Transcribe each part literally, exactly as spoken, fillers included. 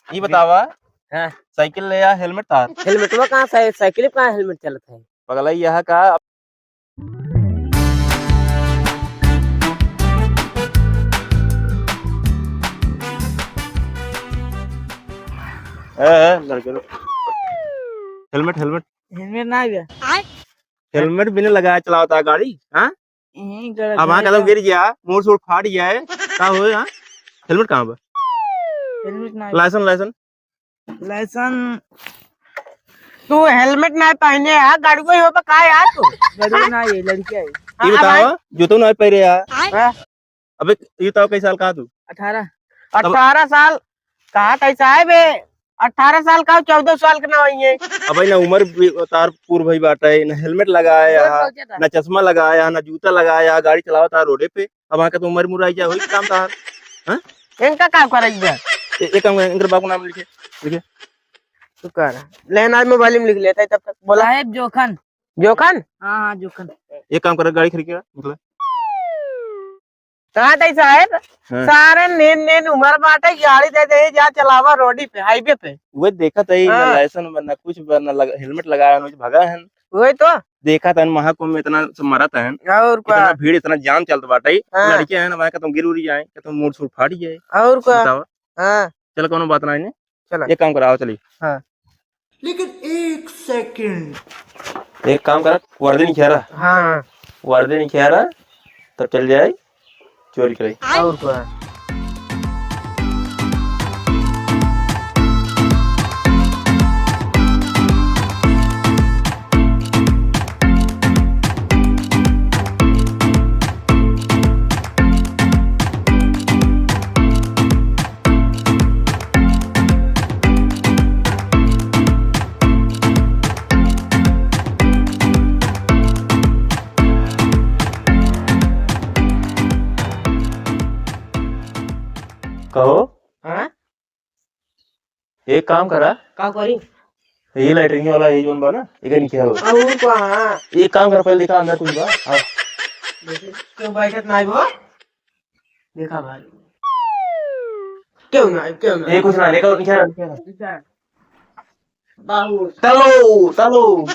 ई बतावा, हाँ। साइकिल ले या हेलमेट तार? हेलमेटवा कहाँ से? साइकिल पे कहाँ हेलमेट चलत है? पगला, यह का? ए, ए, लड़के लोग। Helmet, helmet. हेलमेट ना आइबे। हेलमेट बिना लगाए चलावता है गाड़ी, हाँ? यहीं गड़ अब हाँ गड़ कदम गड़। गिर गया, मोड़ सोड़ फाट गया है, का होए, हाँ? हेलमेट कहाँ बा? हेलमेट ना आइबे। Licence, licence. लाइसेंस, तू हेलमेट ना पहने है, गड़ुआ हो बा का यार तू? गड़ुआ ना, ये लड़किया है। ये हाँ, बताओ, भाई। जूतो ना पहने यार। हाँ। अबे, ये बताओ, कई साल का तू? अठारह। तब अठारह साल? कहा कैसा है बे? अठारह साल का, चौदह साल के ना होइए। अबे ना, उम्र भी तार पूर भई बाटे, ना हेलमेट लगाया, उम्र बहुत ज्यादा। ना चश्मा लगाया, ना जूता लगाया, गाड़ी चलावत आ रोडे पे। अब वहाँ का तो उम्र मुराई जा होई काम तार। हाँ? इनका काम करे बे? ए-, एक काम कर, इनकर बाप का नाम लिखे, लिखे। तू कर। लेना, मोबाइल में लिख लेता है तब तक। बोला। साहेब जोखन। जोखन? हाँ, हाँ, जोखन। एक काम कर, गाड़ी खरीद के निकला। कहा था साहेब? हाँ। सारे नेन नेन उम्र बाटे, गाड़ी दे दे, जा चलावा रोडी पे, हाईवे पे। उहे देखत है, ना हाँ। लाइसेंस बा, ना कुछ बा, ना लग-, हेलमेट लगाया, ना कुछ भगा है। वही तो। देखत है, महाकुंभ में इतना से मरत है, और का? इतना भीड़, इतना जाम चलत बाटे, हाँ। लड़के हैं ना, वहाँ का तुम गिर उड़ जाए, का तुम मूड़ सूड़ फाट जाए। और का? बतावा। हाँ। चल, कोनो बात ना है। चला। एक काम करा, आओ चली। हाँ। लेकिन एक सेकंड। एक काम करा, वर्दी निखियारा। हाँ। वर्दी निखियारा, तब चल जाए, चोरी करे। और का? कहो। हाँ? एक काम करा। का करी? ये लैट्रिन वाला, ये जोन बा ना, एके निकाल। और का? एक काम कर, पहले देखा अंदर कुछ बा। हाँ। देखी, क्यों बैठत नाई बा? देखा भाई। क्यों ना, क्यों ना? ये कुछ ना, निकाल, निकाल, निकाल। बाबू। चलो, चलो।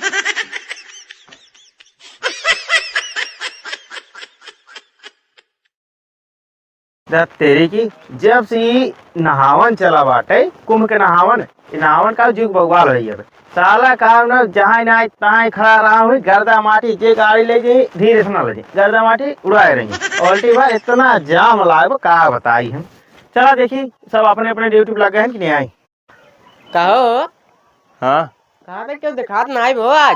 जा तेरी की, जब से ई नहावन चला बाटे, कुंभ के नहावन, ई नहावन का जुग बउआल होइ गया। साला का न जहाँ ना तहाँ खड़ा रहा हुई, गर्दा माटी जे गाड़ी ले जाई, धीरे से ना ले जाई, गर्दा माटी उड़ाए रही। उल्टी बार इतना जाम लागो, का बताई हम। चला देखी, सब अपने अपने ड्यूटी पे लग गए हैं कि नहीं आई? कहो। हाँ। कहा था, क्यों दिखात नाई भो आज?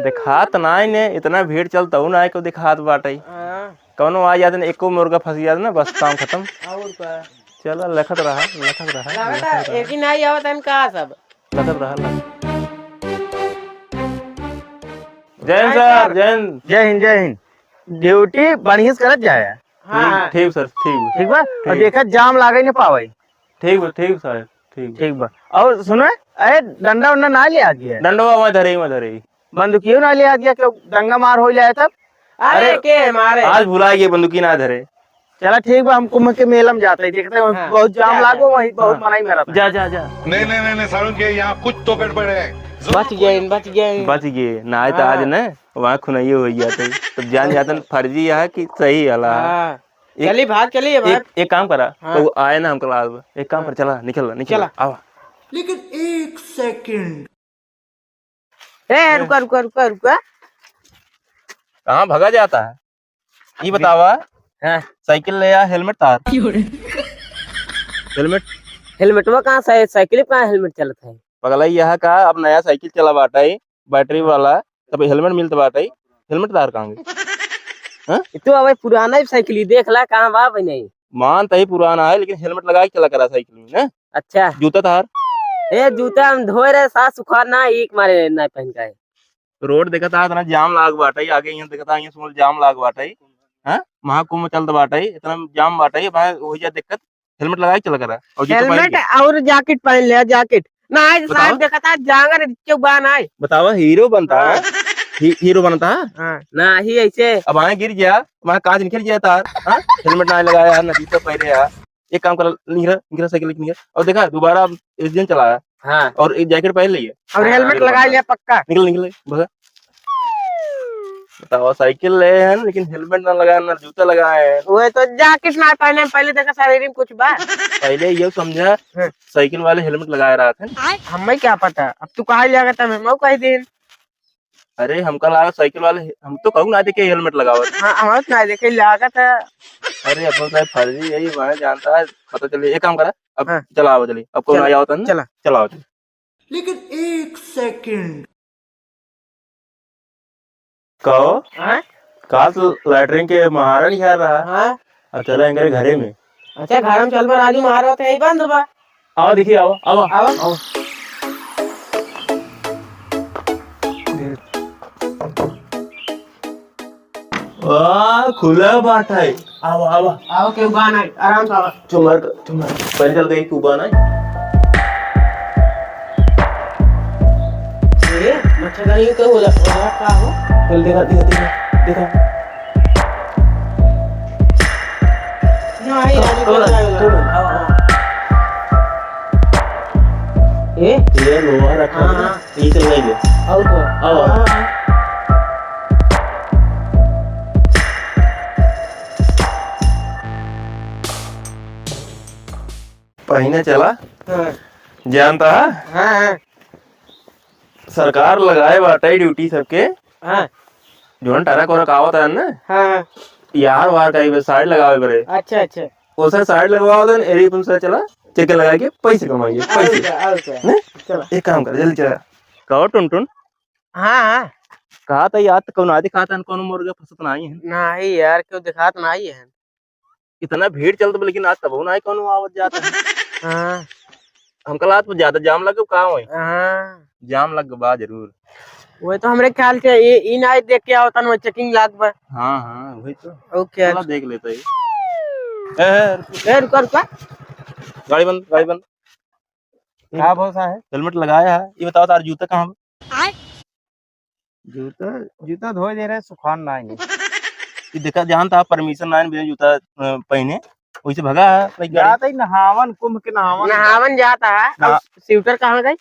दिखात नाई ने, इतना भीड़ चलता हूँ ना, क्यों दिखात बाटे? हाँ। कौनो आ जाते ने, एको मुर्गा फंस जाते ना, बस काम खत्म। और का? चला, लखत रहा, लखत रहा, लगता लखत रहा। एक ही नाई आवत है का सब? लखत रहा, लखत। जय हिंद सर, जय हिंद। जय हिंद, जय हिंद। ड्यूटी बढ़िया से करत जाए। हाँ। ठीक, ठीक सर, ठीक। ठीक बा? और ठीक। देखत जाम लागे न पावे। ठीक बा, ठीक सर, ठीक। ठीक बा। और सुनो, अरे डंडा उंडा ना ले आ गया। डंडवा वहाँ धरे, वहाँ धरे। बंदूकियो ना ले आ गया, क्यों दंगा मार हो जाए तब? अरे, अरे, के मारे? आज भुला गए, बंदूकी ना धरे। चला ठीक बा, हम कुंभ के मेला में जाते हैं, देखते हैं, हाँ, बहुत जाम जा, लागो, जा। वहीं बहुत हाँ। मनाई मेरा था। जा, जा, जा। नहीं, नहीं, नहीं, नहीं, सारुण के यहाँ कुछ तो गड़बड़ है। बच गए, बच गए। बच गए, ना आए तो आज हाँ। न, वहाँ खुनइये हो जाते। तब जान जाते न, फर्जी है कि सही हला। हाँ। एक, चली भाग, चली अब। एक, एक काम करा, हाँ। तो आए ना हमको लाल, एक काम हाँ। कर, चला, निकल, निकल, चला। आवा। लेकिन एक सेकंड। ए, रुका, रुका, रुका, रुका। कहाँ भगा जाता है? ये बतावा, हाँ। साइकिल ले या हेलमेट तार? हेलमेट? हेलमेटवा कहाँ से? साइकिल पे कहाँ हेलमेट चलत है? पगला, यह का अब नया साइकिल चला बाटा है, बैटरी वाला, तब हेलमेट मिलत बाटा है, हेलमेट तार कहाँ गए? हाँ? ये तो अबे पुराना ही साइकिल ही देख ला, कहाँ बा भाई नहीं? मान तही पुराना है, लेकिन हेलमेट लगा के चला करा साइकिल में, ना? अच्छा। जूता तार? ए, जूता हम धोए रहे, सास सुखार ना, एक मारे ना पहन का है। रोड देखत आ, इतना जाम लाग बाटे, आगे यहाँ देखत आ, यहाँ सुनल जाम लाग बाटे, हाँ? महाकुंभ चलत बाटे, इतना जाम बाटे, भाई, हो जा दिक्कत, हेलमेट लगा के चला करा। और जूता पहन हेलमेट के। और जैकेट पहन ले, जैकेट। ना, आज बताओ। साहब देखत आ, जांगर क्यों बा ना है? बताओ, हीरो बनता है, हाँ। ही-, हीरो बनता है? हाँ। ना, ही ऐसे। अब आए गिर गया, वहाँ कांच निकल गया तार, हाँ? हेलमेट ना लगाया, ना जूता पहने यार। एक काम कर, निकल, निकल साइकिल लेके निकल। और देखा, दोबारा अब इस दिन चलाया। हाँ। और एक जैकेट पहन लिया। और हाँ, हेलमेट निकल लगा भाग। लिया पक्का। निकल, निकल, भगा। बताओ, साइकिल ले हैं, लेकिन हेलमेट ना लगाए, ना जूता लगाए हैं। वो तो जैकेट ना पहने, पहले देखा शरीर में कुछ बा। पहले ये समझा, हाँ। साइकिल वाले हेलमेट लगाए रहत हैं। हमें क्या पता, अब तू कहा लगा था, मैं कह दे। अरे, हमका लगा साइकिल वाले, हम तो कहूँ ना देखे हेलमेट लगावत। हाँ, हम तो ना देखे, लागत है। अरे, अपन साहब फर्जी यही वहाँ जानता है, पता चले। एक काम करा, अब हाँ। चला आओ, चलिए, अब कौन चला, आ जाओ तन, चला। चला आओ, चलिए। लेकिन एक सेकंड। कहो, हाँ? काल तो लैट्रिन के महारा निकाल रहा। हाँ। अब चला इनके घरे में। अच्छा, घर में चल बा, राजू महारा तो यही बंद बा। आओ, देखिए, आओ, आओ, आओ। आओ। वाह, खुला बात है। आवा, आवा। आवा, केहू बा नाई, आराम से आवा। चुमर, चुमर। पहले चल गई, तू बा नाई। ए, मच्छरदानी के होला, होला का हो? चल, देखा, देखा, देखा, देखा। ना, आई, आई, चल, आई, आई, चल। आवा, आवा। ए? ये लोहा रखा हाँ, है ना? हाँ। यही चल रही है। और को? आओ। हाँ। पहिने चला। हाँ। जानता है? हाँ, हाँ। सरकार लगाए बाटे ड्यूटी सबके। हाँ। जोन ट्रक वरक आवत है ना? हाँ। यार वार का ही बस साइड लगावे पड़े। अच्छा, अच्छा। ओसे साइड लगवाओ देन, एरी तुमसे चला, चेक लगा के पैसे कमाइए, और पैसे। क्या, और क्या? ने? चला। एक काम कर, जल्दी चला। कहो टुनटुन। हाँ, हाँ। कहा था यार, तो कौन आदि खाता है, कौन मुर्गा फंसत नहीं है। नहीं यार, क्यों दिखात नहीं है। इतना भीड़ चलत बा, लेकिन आज तबहु नहीं कौन आवत जात है। हाँ। हमका लागत ज्यादा जाम लग गो का होई? हाँ। जाम लग बा जरूर। वही तो हमरे ख्याल से ये, ई ना देख के आवतन, वो चेकिंग लाग बा। हाँ, हाँ, वही तो। ओके। चला देख लेते हैं। ए, ए, रुक। ए, रुका, रुका। गाड़ी बंद, गाड़ी बंद। का भरोसा है? हेलमेट लगाया है। ये बताओ, तार जूता कहाँ बा? जूता, जूता धोए दे रहे, सुखान ना आएंगे। ये देखा, जहाँ तहाँ परमिशन ना आए, बिना जूता, अ, पहने, वैसे भगा है, like, गाड़ी। जात है नहावन, कुंभ के नहावन। नहावन जात है। ना। अब स्वेटर कहाँ गई?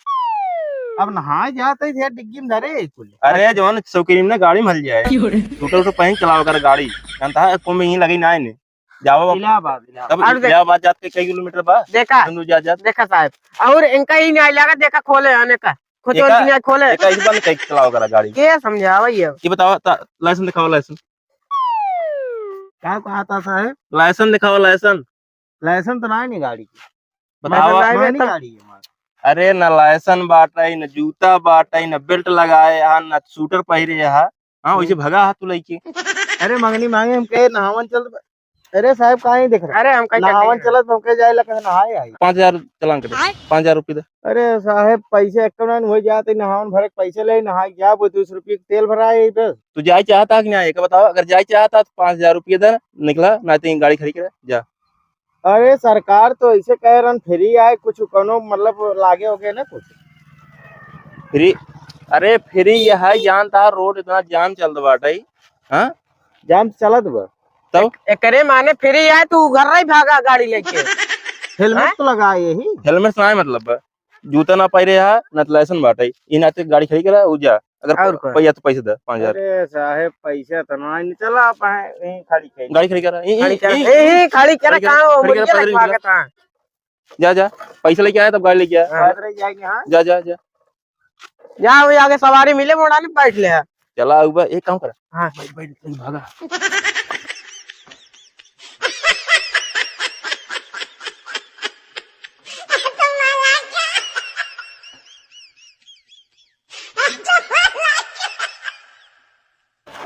अब नहाए जात है, यार, डिग्गी में धरे है कुल। अरे, जवान शौकीन ना गाड़ी में हल जाए। क्यों रे? स्वेटर उटर पहन चलाओ कर गाड़ी। जानता है, कुंभ यहीं लगी ना आए ने। जाओ अब। इलाहाबाद, इलाहाबाद। तब और देख, इलाहाबाद जात के कई किलोमीटर बा? देखा, हम लोग जा, जात। देखा साहब, और इनका ही नहीं लगा, देखा खोले आने का, खोचवन एका, की नहीं खोले। एका इस बंद कई चलाओ करा गाड़ी। के समझावा ये? ये बताओ, ता-, लाइसेंस दिखाओ, लाइसेंस। का कहा था साहब? लाइसेंस दिखाओ, लाइसेंस। लाइसेंस तो ना है नी गाड़ी की। बताओ। लाइसेंस ना है नी तो गाड़ी है हमारे। अरे, ना लाइसेंस बाटे, ना जूता बाटे, ना बेल्ट लगाए हा, ना स्वेटर पहिरे हा। हाँ, वैसे हम्म। भगा हा तू लइके। अरे, मंगनी मांगे, हम कहे नहावन चल। अरे साहब, काहे देख रहे? अरे, हम कहीं नहावन चलते हैं। चलत, हम कहे जाए ला, कहे नहाए आई। पाँच हजार चालान कटे। आय? पाँच हजार रुपये दे। अरे साहब, पैसे एक कौन हो जाते, नहावन भरे के पैसे ले, नहाए क्या, वो दो सौ रुपये के तेल भराए यही पे। तू जाए चाहता कि नहीं? एक बताओ, अगर जाए चाहता तो पाँच हजार रुपये दे, निकला, ना तो गाड़ी खड़ी करे, जा। अरे सरकार तो ऐसे कह रहन, फ्री आए, कुछ कोनो मतलब लागे हो गए ना कुछ। फ्री? अरे फ्री ये है, जानता है रोड इतना जाम चलत बाटे, हाँ? जाम चलत बा। तब? एक-, एकरे माने फ्री आए, तू घर ही भागा गाड़ी लेके। हेलमेट हाँ? तो लगा यही। हेलमेट से ना मतलब बा। जूता ना पहिरे हा, ना तो लाइसेंस बाटे। ई नाते गाड़ी खड़ी करा, उ जा। अगर और प-, का? पहिया तो पैसे दे, पाँच हजार। अरे साहेब, पैसा तो ना, नहीं चला पाए, यहीं खड़ी कर। गाड़ी खड़ी करा, यहीं, खड़ी यहीं, करा, यहीं, यहीं खड़ी करा, खड़ी करा, कहाँ हो? खड़ी करा, मुर्गिया पैदल लखवा निकला। के था। जा, जा, पैसा लेके आया तब गाड़ी लेके आया। हाँ। पैदल ही जाएंगे, हाँ? जा, जा, जा। जा, वही आगे सवारी मिले, मोड़ा नहीं बैठ ले। चला, उबा, एक काम करा। हाँ। बैठ, बैठ, बैठ, भागा।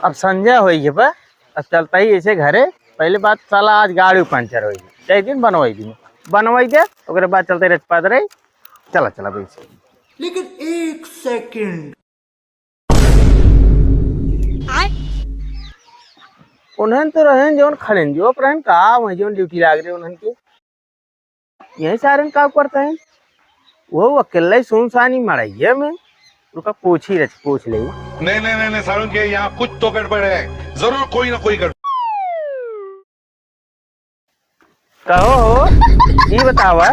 अब संझा होइ गए बा, अब चलता ही ऐसे घरे। पहले बात साला आज गाड़ी पंचर होइ गई, चाहे दिन बनवाई दिन, बनवाई दे, ओकरे बाद चलते रहे पैदल रहे। चला, चला भाई। लेकिन एक सेकंड। उन्हन तो रहन जौन खड़ेन जो रहन का वही जौन ड्यूटी लाग रहे उन्हन के। यही सारन का करता है, वो अकेले सुनसानी मड़ैया में। रुका, पूछी रच, पूछ ले। नहीं, नहीं, नहीं, नहीं, सारुण के यहाँ कुछ तो गड़बड़ है, जरूर कोई ना कोई गड़बड़। कहो हो। ई बतावा।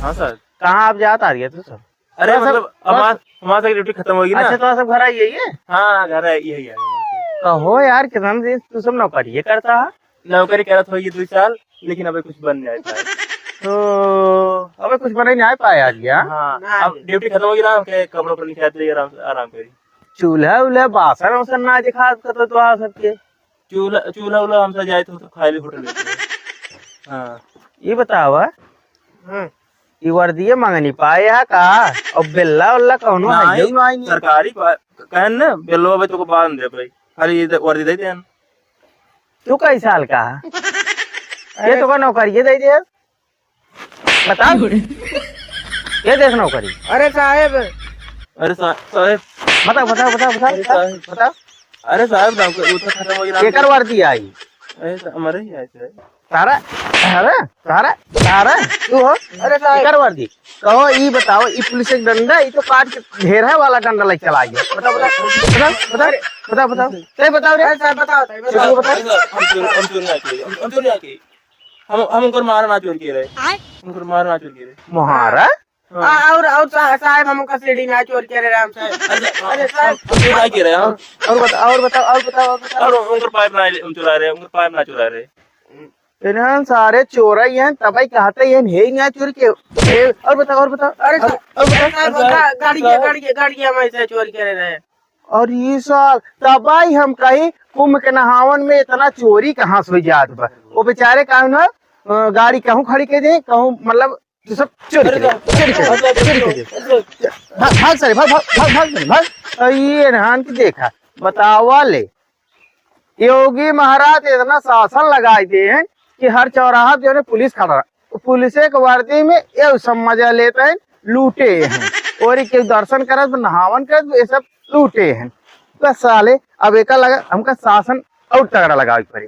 हाँ सर। कहाँ आप जात आ रही है तू सब? अरे, थोड़ा सा, मतलब, थोड़ा हमार, सा हमार से ड्यूटी खत्म होगी ना। अच्छा, तो सब घर आई है ये? हाँ, घर आई है, यही आई है। कहो यार, कितना दिन तू सब नौकरी ये करता है? नौकरी करत होगी दो साल, लेकिन अबे कुछ बन नहीं पाए। तो अबे कुछ बने नहीं पाए आज क्या? हाँ, ना अब आए। ड्यूटी खत्म होगी ना, हमके कपड़ा उपड़ा निकाल दे, आराम से, आराम करी। चूल्हा उल्हा, बासन वासन ना दिखा तो, तो आ सबके। चूल्हा, चूल्हा उल्हा हमसे जाए तो, तो खाली होटल में। हाँ। ये बतावा, हाँ। ई वर्दिये मांगनी पाए है का? और बेल्ला उल्ला कौनो है नहीं, यही मायने? सरकारी पा-, कहन ना, बेल्लो अबे तोको बाद में दे भाई, खाली ये दे, वर्दी दे देन। तू कई साल का है? ये अरे। तोको नौकरी ये दे दे। बताओ। ये देख नौकरी। अरे साहेब। अरे सा-, साहेब। बताओ, बताओ, बताओ, बताओ, अरे बताओ, साहेब। बताओ। अरे साहेब, नौकरी वो तो खत्म हो गया। एकर वर्दी आई। अरे सा-, हमारे ही आए थे। तारा, अरे, तारा, तारा, तू हो? अरे साहेब। एकर वर्दी। कहो, ई बताओ, ई पुलिस एक डंडा, ई तो काट के ढेर है वाला डंडा लेके चला गया। बताओ, बताओ, बताओ, बताओ, अरे। बताओ, बताओ। अरे साहेब, बताओ, साहेब, बताओ। बताओ। हम चोर, हम चोर ना किए, हम, हम चोर ना किए। हम, हम उनकर मार ना चोर किए रहे। आय? उनकर मार ना चोर किए रहे। मोहारा? हाँ। आ, और, और सा-, साहेब, हम उनका सीढ़ी ना चोर किए रहे, राम साहेब। अरे, अरे, साहेब। हम चोर ना किए रहे, हाँ। और, और बता-, और बताओ, और बताओ, और बताओ। और उनकर पाइप ना हम चुरा रहे, उनकर पाइप ना चुरा रहे। इन्हन सारे चोर ही हैं, तबई कहते हैं, हे ना चोर के। ए, और बताओ, और बताओ, अरे, और, सा-, और बताओ, अरे, साहब, और बताओ। गा-, गाड़ी के, गाड़ी के, गाड़ी के हम ऐसे चोर करे रहे। और ये साल तबाही हम कही, कुंभ के नहावन में इतना चोरी कहाँ से हो जात बा? वो बेचारे का ना, अ, गाड़ी कहूँ खड़ी के दे, कहूँ मतलब तू सब चोरी करे, चोरी करे, चोरी करे। भाग, भाग सारे, भाग, भाग, भाग, भाग, भाग। अ, ये रहन की देखा, बतावा ले। योगी महाराज इतना शासन लगाए दे हैं कि हर चौराहा पे जो है पुलिस खड़ा रहा। पुलिस के वर्दी में ये सब मजा लेते हैं, लूटे हैं। और ये केहू दर्शन करत, नहावन करत, ये सब लूटे हैं। बस साले, अब एका लगा, हमका शासन और तगड़ा लगावे के पड़े।